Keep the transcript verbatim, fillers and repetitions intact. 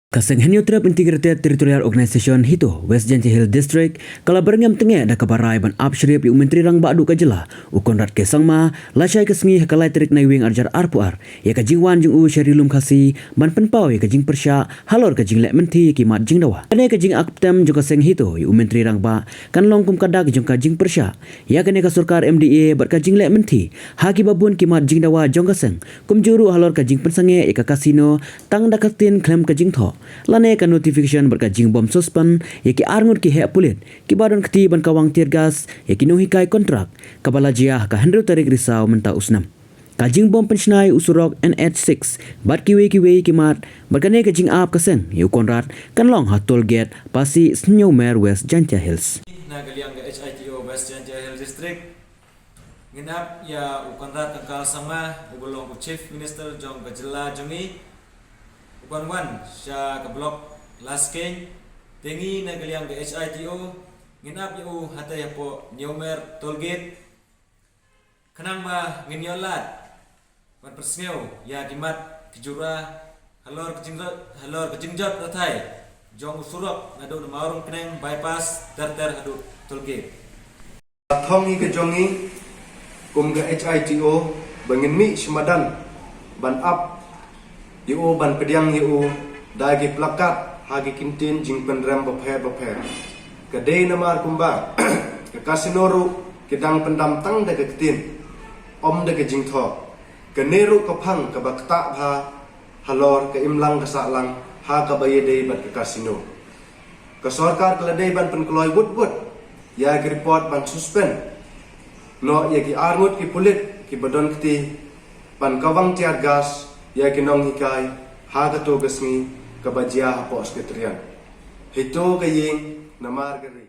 Ka seng Hynñiewtrep Integrated Territorial Organization HITO West Jaintia Hills District ka la byrngem tyngeh da kaba rai ban ap shrip ïa u Myntri Rangbah duh ka jylla u Conrad K Sangma lashai ka sngi ha ka lai tarik Naiwieng arhajar arphew ar ïa ka jingwan jong u sha Ri Lum Khasi ban pynpaw ïa ka jingpyrshah halor ka jingleh mynthi ïa ki mat jingdawa. Kane ka jingap tem jong ka seng HITO ïa u Myntri Rangbah kan long kum ka dak jong ka jingpyrshah ïa kane ka sorkar MDA bad ka jingleh mynthi ha kiba bun ki mat jingdawa jong ka seng, kumjuh ruh halor ka jingpynsangeh ïa ka casino tang da ka ktien khlem ka jingthoh, lane ka notification bad ka jingbym suspend ïa ki arngut ki heh pulit kiba don kti ban kawang tear gas ïa ki nonghikai kontrak, kaba la jia ha ka hynriew tarik Risaw mynta u snem. Ka jingbym pynshna ïa u surok NH six bad kiwei kiwei ki mat bad kane ka jingap ka seng ïa u Conrad kan long ha toll gate Pasih, Sniewmer, West Jaintia Hills. Na ka liang ka HITO West Jaintia Hills District, ngin ap ïa u Conrad K Sangma uba long u Chief Minister jong ka jylla jong ngi, u ban wan sha ka block Laskeiñ. Te ngi na ka liang ka HITO ngin ap ïa u hatei hapoh Sniewmer toll gate, khnang ba ngin ïoh lad ban pynsngew ïa ki mat ki jura halor ka jingjot, halor ka jingjot rathai jong u surok naduh na Mawryngkneng bypass ter ter haduh toll gate. Thong hi ka jong ngi kum ka HITO ba ngin mih sha madan ban ap ïa u, ban pdiang ïa u da ki plakat ha ki kyntien jingpynrem bapher bapher. Ka dei namar kumba ka casino ruh ki dang pyndam tang da ka ktien, ym da ka jingthoh. Kane ruh ka phang kaba ktah bha halor ka imlang ka sahlang ha kaba ïadei bad ka casino. Ka sorkar ka la dei ban pynkloi wut wut ïa ki report ban suspend noh ïa ki arngut ki pulit kiba don kti ban kawang tear gas ïa ki nonghikai ha kato ka sngi kaba jia hapoh Secretariat. HITO ka ïing, namar ka ri.